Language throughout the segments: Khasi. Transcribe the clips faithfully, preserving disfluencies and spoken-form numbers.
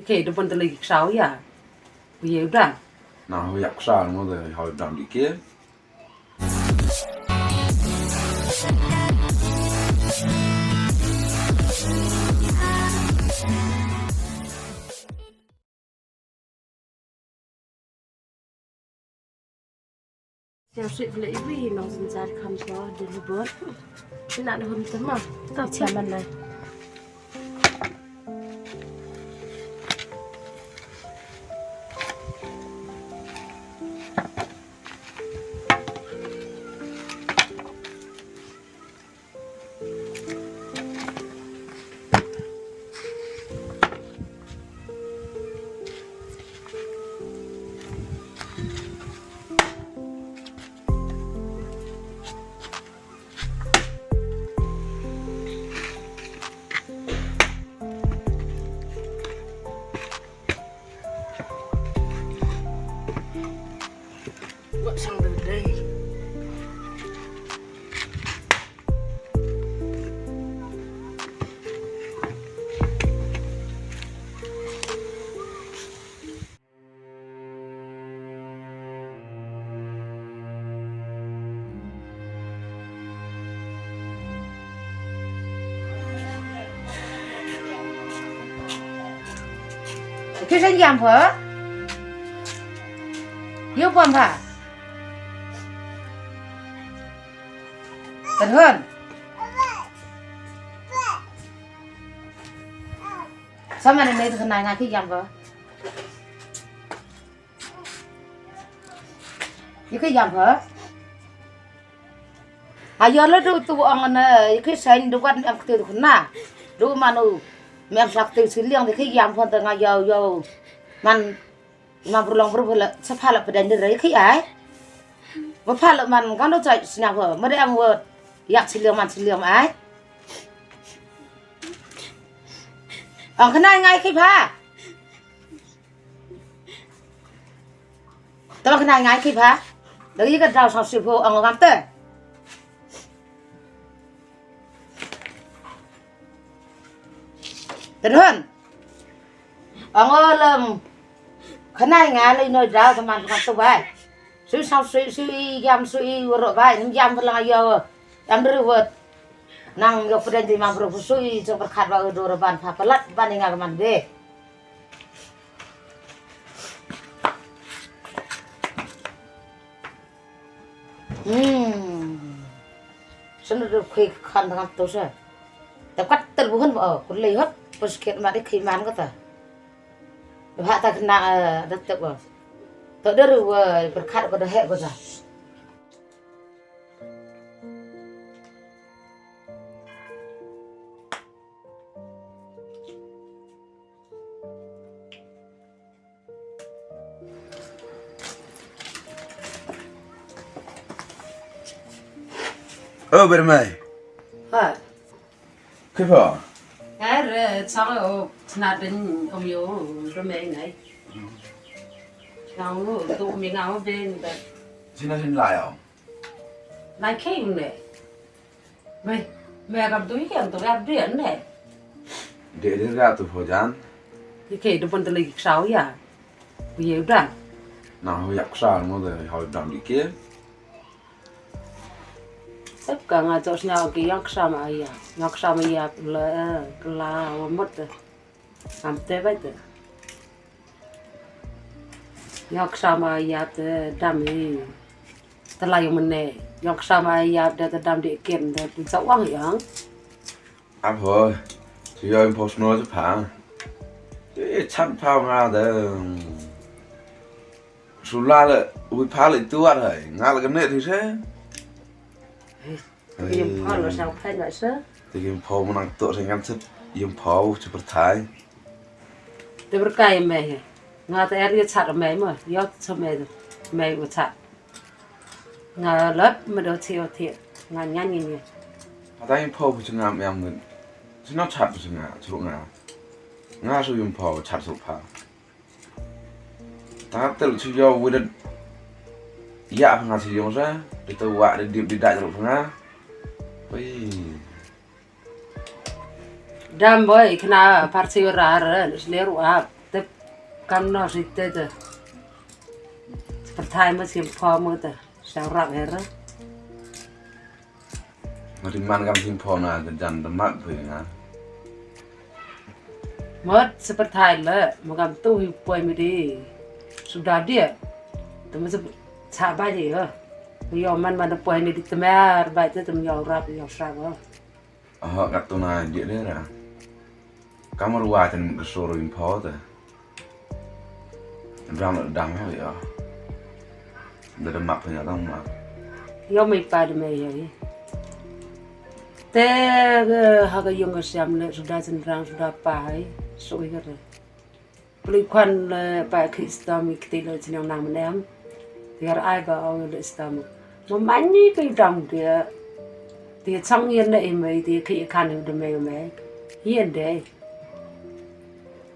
Ke da ban da lagi ksau ya. Ku ye da. Na ho ya ksau mo da ho dam di ke. Siang sweet bela iwi nong sensar kham to de lebot. Ina na hum tema. Ta siaman nai. Wat sang dei. Ki san yam pha. Yu pom pha. Kan hon. Sa ma ne ne tu kan nai nga ki yam pha. Yu ki yam pha. Ayo le du tu ong ne yu ki sain du wan em kti du na. Du manu mem sak ti siliang di ki yam pha ta nga yo yo. Man man berlong berbela sepala pedan di rai ki ai. Bepala man kan du cai sina pha. Mede am wot yak siliang man siliang ai. Ong kenai ngai ki pha. Tama kena ngai ki pha. Lagi ka dau sang sibu ang ngam te. Terhun. Ang lem. Kena ngai le no dau teman teman tu bai. Sui sang sui sui yam sui woro bai yam pelang ayo. Yam deri wot. Nang yo peden di mang bro sui jong perkat ba udo reban pha pelat ban inga man be. Hmm. Sen du khoi khan dengan tu sa. Tep kat tel buhan ba, oh, kulai hot, pos ket ma de khoi man kata. Ba ta kena, eh, da tep ba. To de ru, eh, berkat ko de hek ko sa. Oh, ber mai. Ha. Kifa? Ar, sang o, sna den om yo, ber mai nai. Ngau, tu mi ngau ben ba. Sina sin lai o. Lai kei ne. Mei, mei ka dui ke tu ka dui ne. De de ga tu ho jan. Ye ke du pon tele ki ksau ya. Ye u dan. Na ho ya ksau mo de ho dan di ke. Tep ka nga jo snya ki yang ksau ma ya. Yang ksau ma ya la la wa mot. Am te bai te. Yok sama ya te dam hi. Te la yung mene. Yok sama ya te te dam di kin te te sa wang yang. Ap ho. Ti yo impos no te pa. Ti chan pa nga de. Su la le wi pa le tu at hai. Nga le ne ti se. Te ki yim phaw lo sa phaw na sa. Te ki yim phaw mo nang to sa ngan sep yim phaw chu pyrthai. Te pyrkai me he. Nga te er ye chat me mo yo sa me me mo chat. Nga lat me do thi o thi. Nga nyan ngi ngi. Ata yim phaw bu chu nga me am ngi. Chu no chat bu chu nga chu nga. Nga su yim phaw chat su pha. Ta tel chu yo wi da ya pha nga chu yo sa di to wa di dip di da ru pha nga. Oi. Dam boy kna par si ra ra ne ru ap. Tip kam no si te te. Pyrthai ma sim pho ma te. Sa rap hera. Ma ti man kam sim pho na te jan te mak phi na. Mot sa pyrthai le ma kam tu hi poi mi di. Suda dia. Te ma sa sa ba ji ha. Yo man man poi ni di te mer ba te te yo rap yo sa ha. Aha, kat tu na dia dia ra. Kamar wa ten kesoro in pho te. Dang dang ha ya. Da da mak nya dang mak. Yo mai pa de mai ya. Te ha ka yung ka siam le suda sendrang suda pa hai. So i ka te. Pli kwan le pa Kristam i kti le jinang nang menem. Tiar ai ba au le stam. Mo mani pe dang dia. Dia chang yen le i mai dia ki kan de mai mai. Yen de.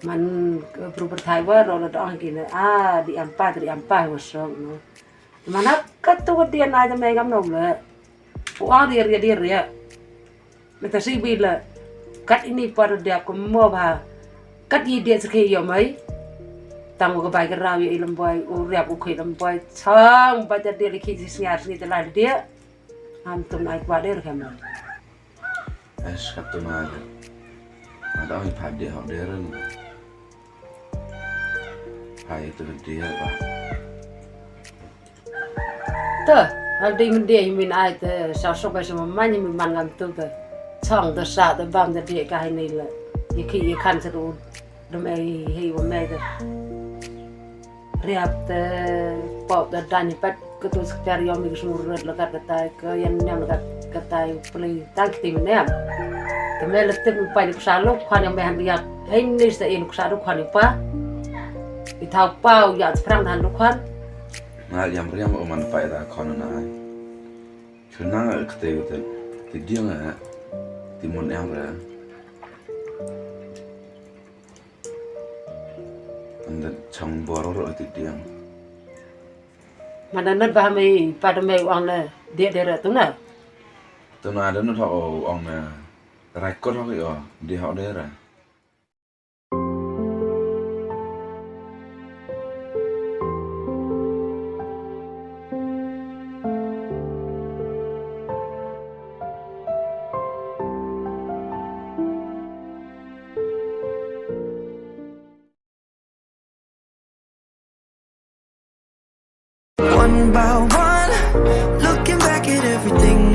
Man bru pyrthai wa ro le dang ki ne a di ampa di ampa wa song no. Man ap kat tu dia na de mai gam no le. Wa dia dia dia. Meta si bi la. Kat ini par dia ko mo ba. Kat i dia sakhi yo mai. Tang ko bai ka raw yo i lamboi u riap u khui lamboi. Chang ba dia dia likhi si sngar sngi te la dia. Am tum ai kwa der kam. Es kat tu na. Ada oi pa dia ho der. Hai tu dia ba. Te, hal dei myndiei min ai te, sa sok ai sa ma man min man ngam tu te. Chong te sa te bam te dei ka hai nei le. Ye ki ye kan sa tu. Dum ei hei wa mei te. Riap te, pop te dan pat ke tu sekter yo mi ke sumur ret le kat ke tai ke yan nyam le kat ke tai peli tang ki ti min nyam. Te mei le tip mi pai ni kusa lo kwan yang mei han riap. Hei ni sa in kusa lo kwan yang pa. I thau pau ya te prang han lo kwan. Nga yam riam o man pai da kon na ai. Chuna nga kete kete. Ti diang nga. Ti mon yang ra. Anda chang bor ro ti diang. Mana nat ba mei pa de mei wang le dia dia ra tu na. Tu na de na thok ong na. Rai kot thok yo di hok de ra. One by one, looking back at everything